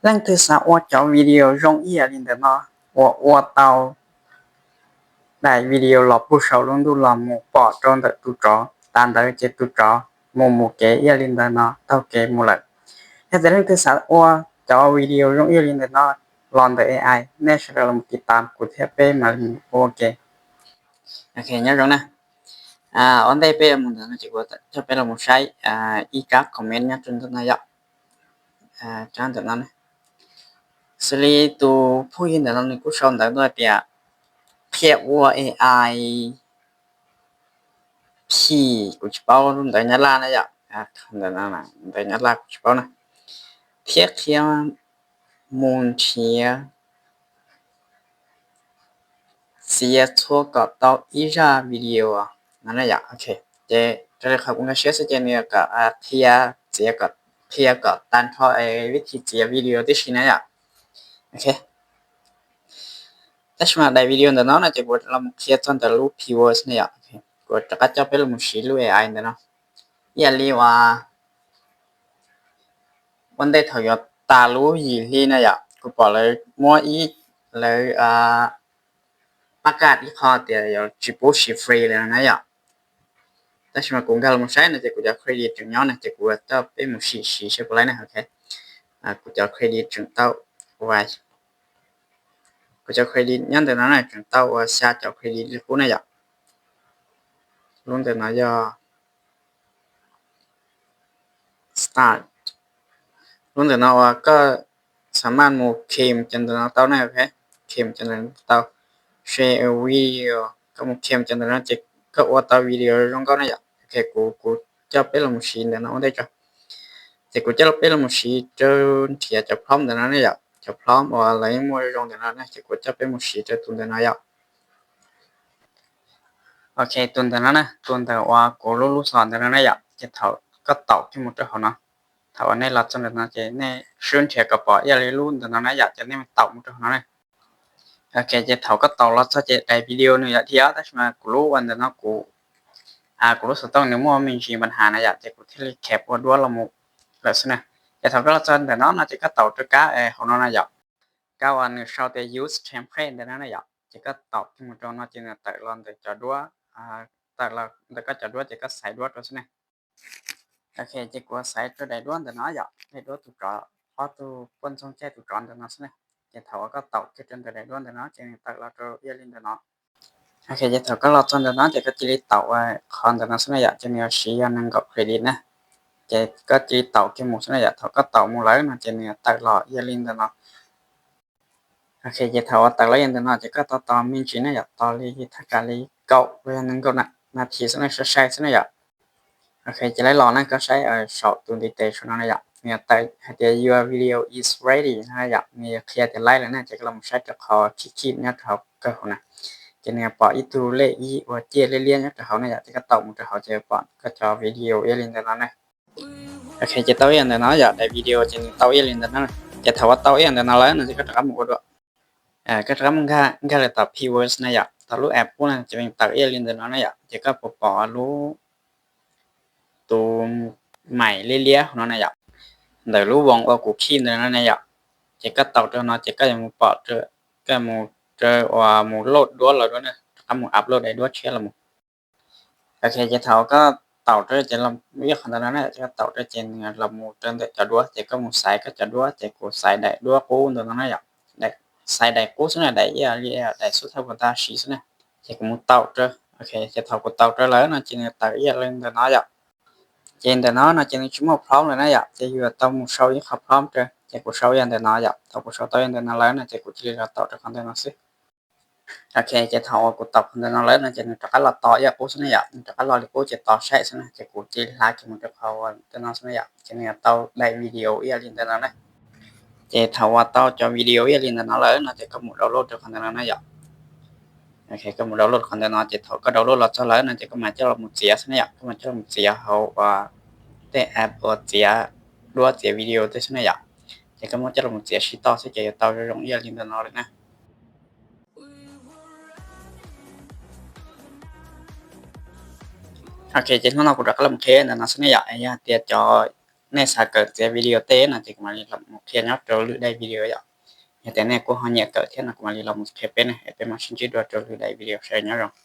Leej twg xav ua cov video zoo ib yam li ntawm no, uas ua tau daim video los puag saum lub ntuj los mus pom rau ntawm tus tsov, tas ntawd ces tus tsov mus mus kev ib yam li ntawm no taug kev mus lawm. Yog tias leej twg xav ua cov video zoo ib yam li ntawm no los ntawm A I, nej sawv daws los tiv tam kuv thiab peb mam li mus ua ke. Ok, nyob zoo na. Ua ntej peb yuav mus ntawm no ces kuv coj peb los mus saib ib tsab comment nyob rau ntawm no yom. Tsab ntawm no ne, xws li tus phooj ywg ntawm no nws kuj sau ntawv tuaj tias qhia ua A I phim, kuv tsis paub lub ntawv Nyab Laj na yom, ntawv Nyab Laj kuv tsis paub na, thiab qhia mus nrhiav txiav txhua kom tau ib zaj video no na yom. Ok, ces raws li qhov kuv nkag siab xwb ces nws kom qhia txiav, qhia kom tag nrho vib thi txiav video tib si na yom. Ok, tab sis mas daim video ntawm no no ces kuv los mus qhia txog ntawm lub Pivot ne yom. Kuv rov qab coj peb los mus siv lub A I ntawm no. Ib yam li uas ua ntej thaum yuav tas lub yim hli na yom, kuv pom lawv muab ib, lawv pab kaj ib qho tias yuav tsis pub siv free li no na yom. Tab sis mas kuv nkag los mus saib no ces kuv cov credit tseem nyob na, ces kuv coj peb mus sim siv seb puas laib na. Ok, kuv cov credit tseem tau ua, kuv cov credit nyob ntawm no na tseem tau ua xya cov credit li qub na yom. Lub ntawm no yog start. Lub ntawm no uas koj xav maj mus claim cov ntawm no tau na, ok, claim cov ntawm no tau, share a video, koj mus claim cov ntawm no ces koj ua tau video zoo nkauj na yom. Ok, kuv, kuv coj peb los mus siv ntawm no ua ntej tso. Ces kuv coj peb los mus siv rau nrhiav cov prompt ntawm no ne yom, cov prompt uas lawv yeej muaj zoo ntawm no na, ces kuv coj peb mus siv rau tus ntawm no yom. Ok, tus ntawm no na, tus ntawm uas kuv lub lub xos ntawm no na yom, ces thaum koj taum kiag mus rau hauv no, thaum uas nej los txog ntawm no ces nej swb nrhiav kom pom ib yam li lub ntawm no na yom, ces nej taum mus rau hauv no na. Ok, ces thaum koj taum los txog ces daim video nws yuav dhia, tab sis mas kuv lub ua ntawm no kuv, kuv lub xov tooj nws muaj me ntsis npa has na yom, ces kuv thiaj li khev ua duab los mus lawm xwb na. Ces thaum koj los txog ntawm no no ces koj taum rau kab hauv no na yom, kab uas nws sau tias use template ntawm no na yom, ces koj taum kiag mus rau no ces nws tawm los ntawm cov duab, tawm los ntawm koj cov duab ces koj xaiv duab rau xwb na. Ok, ces kuv xaiv rau daim duab ntawm no yom, daim duab tus tsov, ob tug poj ntxoog caij tus tsov ntawm no xwb na. Ces thaum uas koj taum kiag rau ntawm daim duab ntawm no ces nws tawm los rau ib yam li ntawm no. Ok, ces thaum koj los txog ntawm no ces koj cia li taum qhov ntawm no xwb na yom, ces nws yuav siv yog nees nkaum credit na. Ces koj cia li taum kiag mus xwb na yom, thaum koj taum mus lawm no ces nws yuav tawm los ib yam li ntawm no. Ok, ces thaum uas tawm los ib yam ntawm no ces koj tos tos me ntsis na yom, tos li thaj tsam li kaum los yog nees nkaum nas this xwb na, sai sai xwb na yom. Ok, ces laib los na, koj saib saum tus ntiv tes saum no na yom, nws yuav tawm hais tias your video is ready no yom, nws yuav qhia tias laib lawm na, ces koj los saib rau qhov khib khib nyob rau hauv kawg hauv na, ces nws yuav pom ib tug lej ib uas ciaj liab liab nyob rau hauv na yom, ces koj taum mus rau hauv ces pom koj cov video ib yam li ntawm no na. Ok, ces tau ib yam ntawm no yom, daim video ces nws tau ib yam li ntawm no. Ces thaum uas tau ib yam ntawm no lawm no ces koj rov qab mus ua dua, koj rov qab mus nkag lawm tom Pivot na yom, tom lub app qub na ces nws tawm ib yam li ntawm no na yom, ces koj puas pom lub, tus maim liab liab hauv no na yom, ntawm lub voos uas kuv khij ntawm no na yom, ces koj taum rau no ces koj yuav mus pom, koj mus rau uas mus load duab los dua na, rov qab mus upload daim duab tshiab los mus. Ok, ces thaum koj taum rau ces ib qhov ntawm no na, koj taum rau ces nws los mus rau ntawm cov duab ces koj mus xaiv koj cov duab, ces kuv xaiv daim duab qub ntawm no na yom, xaiv daim qub xwb na, daim ib yam li daim xub thawj kuv tab sis xwb na, ces kuv mus taum rau. Ok, ces thaum kuv taum rau lawm no ces nws tawm ib yam li ntawm no yom. Ces ntawm no no ces nws tsis muaj prompt lawm na yom, ces yus yuav tau mus sau ib qho prompt rau, ces kuv sau ib yam ntawm no yom, thaum kuv sau tau ib yam ntawm no lawm no ces kuv cia li los taum rau qhov ntawm no xwb. Ok, ces thaum uas kuv taum qhov ntawm no lawm no ces nws rov qab los tos ib yam qub xwb na yom, nws rov qab los li qub ces tos saib xwb na, ces kuv cia li hla kiag mus rau qhov ntawm no xwb na yom, ces nws yuav tau daim video ib yam li ntawm no na. Ces thaum uas tau cov video ib yam li ntawm no lawm no ces koj mus download rau qhov ntawm no na yom. Ok, koj mus download qhov ntawm no ces thaum koj download los txog lawm no ces koj mam coj los mus txiav xwb na yom, koj mam coj los mus txiav hauv uas tej app uas txiav duab txiav video tej xwb na yom. Ces koj muab coj los mus txiav sib toj xwb ces yuav tau zoo zoo ib yam li ntawm no lawm na. Ok, ces hnub no kuv rov qab los qhia ntawm no xwb na yom, yog hais tias cov nej xav kawm txiav video teb no ces kuv mam li los mus qhia nyob rau lwm daim video yom. Yog tias nej kuj ho nyiam kawm thiab no kuv mam li los mus qhia peb ne, es peb mam sib ntsib dua rau lwm daim video sawv daws nyob zoo.